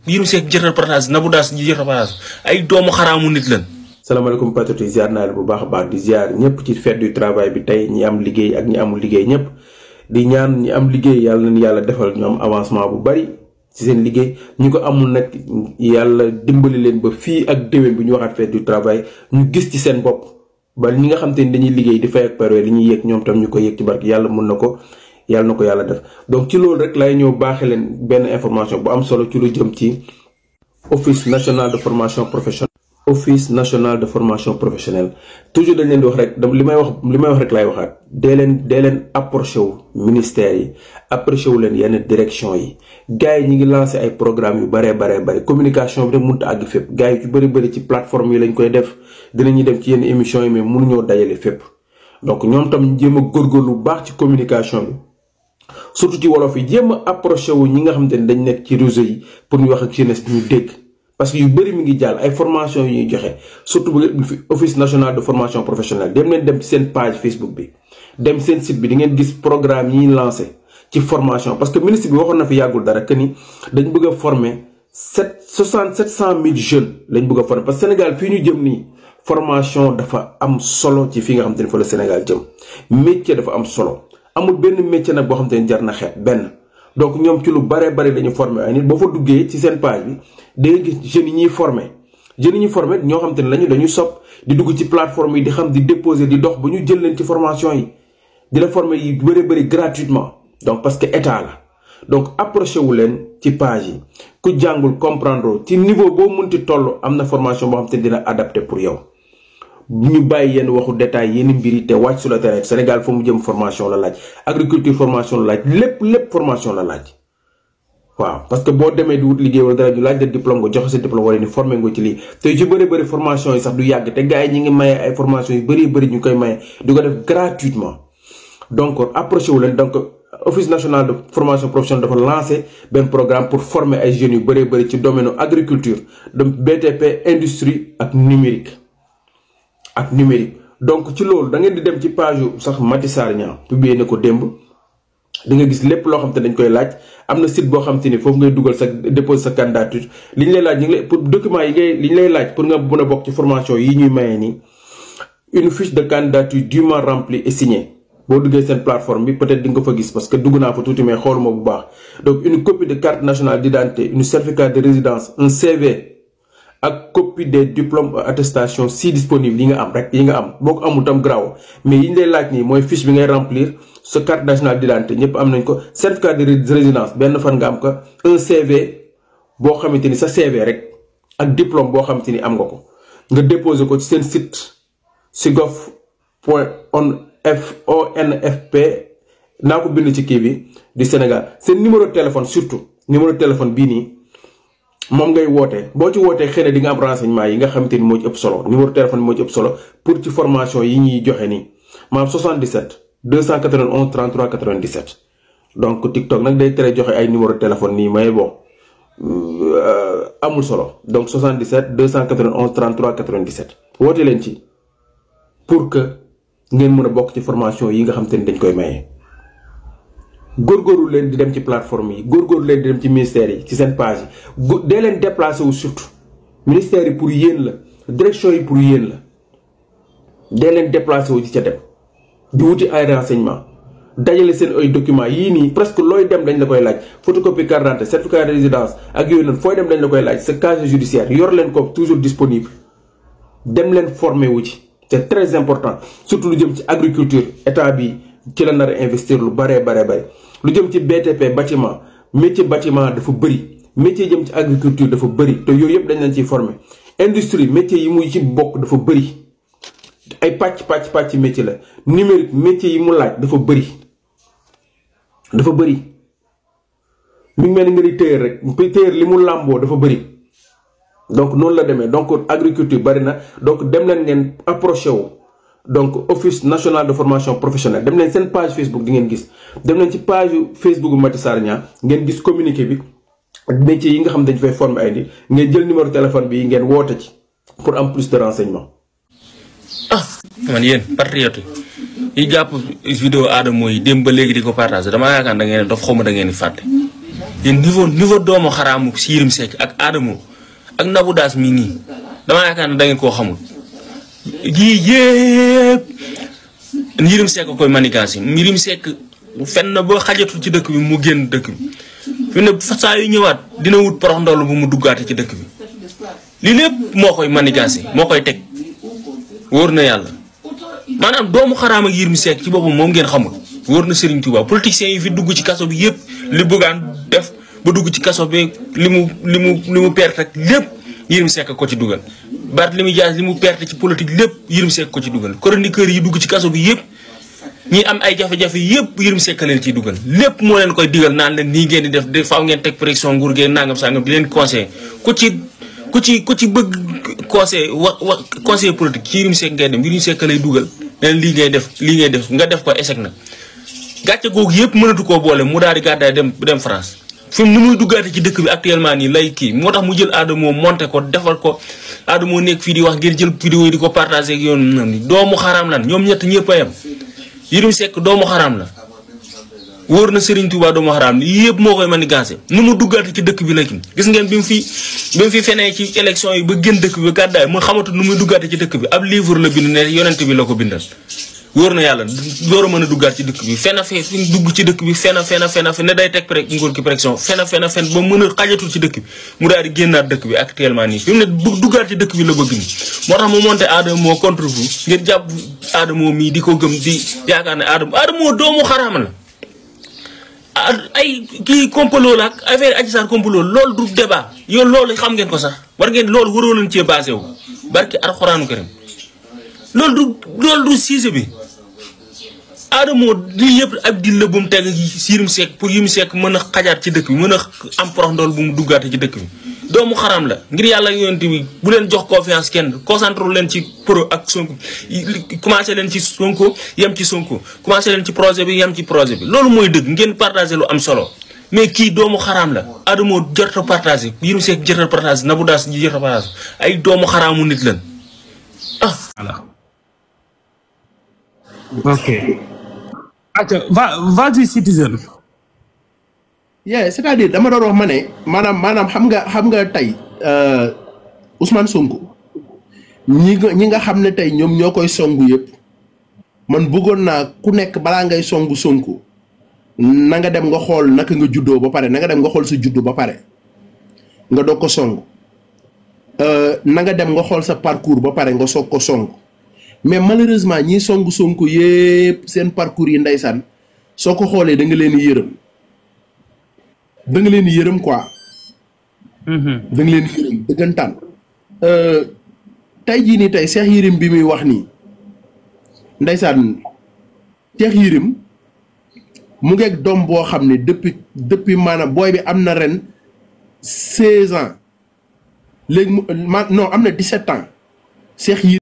Yérim Seck jërtal partage Nabou Dash ji jërtal partage ay doomu xaraamu nit lan. salaamaaleykum patriote ziar naa leen bu baax a baax di ziar ñëpp ci fête du travail bi tey ñi am liggéey ak ñi amul liggéey ñëpp di ñaan ñi am liggéey yàlla nañu yàlla defal ñu am avancement bu bari ci seen liggéey ñi ko amul nag yàlla dimbali leen ba fii ak déwén bi ñu waxaat fête du travail ñu gis ci seen bopp ba ñi nga xam te ni dañuy liggéey di fay ak pare li ñuy yëg ñoom tam ñu ko yëg ci barke yàlla mun na ko yàlla def donc ci loolu rek lay ñëw baaxee leen benn information bu am solo ci lu jëm ci office national de formation professionnelle. office national de formation professionnelle toujours dañ leen di wax rek li may wax rek laay waxaat dee leen approché wu ministères yi approché wu leen yenn direction yi gars yi ñi ngi lancé ay programmes yu bare communication bi rek mënut a àgg fépp gars yi yu bëri ci plateforme yi lañ koy def dinañuy dem ci yenn émissions yi mais mënuñoo dajale fépp donc ñoom tam jéem a góorgóorlu lu baax ci communication bi surtout ci wolof yi jéem a approché wu ñi nga xamante ne dañ nekk ci réseau yi pour ñu wax ak jeunesse bi ñu dégg parce que yu bëri mi ngi jàll ay formation yu ñuy joxe surtout bu office national de formation professionnelle dem ci seen page Facebook bi dem seen site bi di ngeen gis programme yi ñuy lancé ci formation parce que ministre bi waxoon na fi yàggul dara que ni dañ bëgg a former 700 000 jeunes lañ bëgg a former parce que Sénégal fii ñu jëm nii formation dafa am solo ci fi nga xam te ne fa la Sénégal jëm métier dafa am solo amul benn métier nag boo xam te ne jar na xeet benn. donc ñoom ci lu bare dañu former ay nit boo fa duggee ci seen page bi da ngay gis jeunes yi ñuy former ñoo xam te ne dañuy sopp di dugg ci plateforme yi di xam di déposer di dox ba ñu jël leen ci formation yi di la former yi bëri gratuitement donc parce que état la donc approché wu leen ci page yi ku jàngul comprendre ci niveau boo munti toll am na formation boo xam te ne dina adapté pour yow ñu bàyyi yenn waxu détail yenn mbir yi te wàcc sur le terrain Sénégal fa mu jëm formation la laaj agriculture formation la laaj lépp formation la laaj waaw parce que boo demee di wut liggéey wala dara ñu laaj de diplôme nga joxe sa diplôme wala ni formé nga ci lii te ci bëri formation yi sax du yàgg te gars yi ñi ngi maye ay formation yu bëri ñu koy maye di ko def gratuitement donc approché wu leen donc office national de formation professionnelle dafa lancé benn programme pour former ay jeunes yu bëri ci domaine agriculture de BTP industrie ak numérique donc ci loolu da ngeen di dem ci page yu sax Maty Sarr Niang publié na ko démb di nga gis lépp loo xam te dañ koy laaj am na site boo xam te ni foofu ngay dugal sa déposer sa candidature li ñu lay laaj pour document yi li ñu lay laaj pour nga mën a bokk ci formation yi ñuy maye nii une fiche de candidature dûment remplie et signée boo duggee seen plateforme bi peut-être di nga ko fa gis parce que dugg naa fa tuuti mais xooluma bu baax donc une copie de carte nationale d'identité une certificat de résidence un CV ak copie des diplômes attestation si disponible yi nga am boo ko amul tam graw mais yi ñu lay laaj nii mooy fiche bi ngay remplir sa carte nationale d'identité ñëpp am nañ ko certificat de résidence benn fan nga am ko un CV boo xamante ni sa CV rek ak diplôme boo xamante ni am nga ko nga déposer ko ci seen site sigov.onfp naa ko bind ci kii bi di Sénégal seen numéro de téléphone surtout numéro de téléphone bii nii moom ngay wootee boo ci wootee xëy na di nga am renseignement yi nga xamante ni moo ci ëpp solo numéro téléphone moo ci ëpp solo pour ci formation yi ñuy joxe nii maanaam 77 291 33 97 donc TikTok nag day tere joxe ay numéro téléphone nii mais bon amul solo donc 77 291 33 97 woote leen ci pour que ngeen mën a bokk ci formation yi nga xamante ni dañ koy maye. góorgóorlu leen di dem ci plateforme yi góorgóorlu leen di dem ci ministères yi ci seen page yi dee leen déplacé wu surtout ministères yi pour yéen la direction yi pour yéen la dee leen déplacé wu ci ca dem di wuti ay renseignement dajale seen ay documents yii nii presque looy dem dañ la koy laaj photocopie carte d'identité certificat de résidence ak yooyu noonu fooy dem dañ la koy laaj sa casier judiciaire yor leen ko toujours disponible dem leen formé wu ci c'est très important surtout lu jëm ci agriculture état bi ci la nar a investir lu bare lu jëm ci BTP bâtiment métier bâtiment dafa bëri métier jëm ci agriculture dafa bëri te yooyu yëpp dañ leen ciy former industrie métier yi muy ci bokk dafa bëri ay pàcc métier la numérique métier yi mu laaj dafa bëri mi ngi mel ni nga di téyër rek téyër li mu làmboo dafa bëri donc noonu la demee donc agriculture bëri na donc dem leen ngeen approché wu donc office national de formation professionnelle dem leen seen page Facebook di ngeen gis dem leen ci page Facebook bu Maty Sarr Niang ngeen gis communiqué bi ak métier yi nga xam dañ fay former ay nit ngeen jël numéro téléphone bi ngeen woote ci pour am plus de renseignements. man yéen patriote yi jàpp vidéo Adamo yi dem ba léegi di ko partager dama yaakaar da ngeen dof xaw ma da ngeen di fàtte yéen niveau doomu xaraamu si Yérim Seck ak Adamo ak Nabou Dash mii nii damaa yaakaar ne da ngeen koo xamul yii yëpp Yérim Seck koy manigancé Yérim Seck fenn ba xajatul ci dëkk bi mu génn dëkk bi fi ne saa yu ñëwaat dina wut porox ndoll bu mu duggaate ci dëkk bi lii lépp moo koy manigancé moo koy teg wóor na yàlla maanaam doomu xaraam ak Yérim Seck ci boppam moom ngeen xamul wóor na Serigne Touba politiciens yi fi dugg ci kaso bi yëpp li bëggaan def ba dugg ci kaso bi li mu perte ak lépp Yérim Seck ko ci dugal Barthélémy Dias li mu perte ci politique lépp Yérim Seck ko ci dugal chroniqueur yi dugg ci kaso bi yëpp ñi am ay jafe-jafe yëpp Yérim Seck leen ciy dugal lépp moo leen koy digal naan leen nii ngeen di def faaw ngeen teg pression nguur ngeen nangam sangam di leen conseil ku ci bëgg conseil politique ci Yérim Seck ngay dem Yérim Seck lay dugal leen lii ngay def nga def ko échec na gàcce googu yëpp mënatu koo boole mu daal di gàddaay dem France fi mu ni muy duggaate ci dëkk bi actuellement nii lay kii moo tax mu jël Adamo monté ko defal ko Adamo nekk fii di wax ngeen jël vidéo yi di ko partagé ak yoon ni doomu xaraam lan ñoom ñett ñëpp a yem Yérim Seck doomu xaraam la wóor na Serigne Touba doomu xaraam la yëpp moo koy manigancé ni mu duggaate ci dëkk bi la ki gis ngeen bi mu fi fenee ci élection yi ba génn dëkk bi gàddaay mu xamatu nu muy duggaate ci dëkk bi ab livre la bind ne yonent bi la ko bindal wóor na yàlla door a mën a duggaat ci dëkk bi fen dugg ci dëkk bi fen ne day teg nguur ki pression fen ba mën a xajatul ci dëkk bi mu daal di génnaat dëkk bi actuellement nii fi mu ne duggaat ci dëkk bi la bëgg nii moo tax mu monté Adamo contre vous ngeen jàpp Adamo mii di ko gëm di yaakaar ne Adamo doomu xaraam la ay kii complot la ak affaire Adji Sarr complot loolu du débat yow loolu xam ngeen ko sax war ngeen loolu waroo leen cee basé wu barki alxuraanu karim loolu du siise bi Adamo lii yëpp ab dil la bu mu teg Yérim Seck pour Yérim Seck mën a xajaat ci dëkk bi mën a am porox ndool bu mu duggaate ci dëkk bi doomu xaram la ngir yàlla yonent bi bu leen jox confiance kenn concentré leen ci pro ak Sonko commencé leen ci Sonko yem ci Sonko commencé leen ci projet bi yem ci projet bi loolu mooy dëgg ngeen partagé lu am solo mais kii doomu xaraam la Adamo jot a partagé Yérim Seck jot a partagé Nabou Dash jot a partagé ay doomu xaraamu nit lan voilà. Ok. Vas-y citizen. Yeah, c'est-à-dire dama doon wax ma ne maanaam xam nga tey Ousmane Sonko ñi nga xam ne tey ñoom ñoo koy songu yëpp man bëggoon naa ku nekk balaa ngay songu Sonko na nga dem nga xool naka nga juddoo ba pare na nga dem nga xool sa juddu ba pare nga doog ko songu na nga dem nga xool sa parcours ba pare nga soog ko songu mais malheureusement ñi songu Sonko yëpp seen parcours yi ndeysaan soo ko xoolee da nga leen yërëm quoi. da nga leen yërëm dëggantaan. tey jii nii tey Cheikh Yérim bi muy wax nii ndeysaan Cheikh Yérim mu ngeeg doom boo xam ne depuis maanaam booy bi am na ren 16 ans léegi non am na 17 ans Cheikh Yérim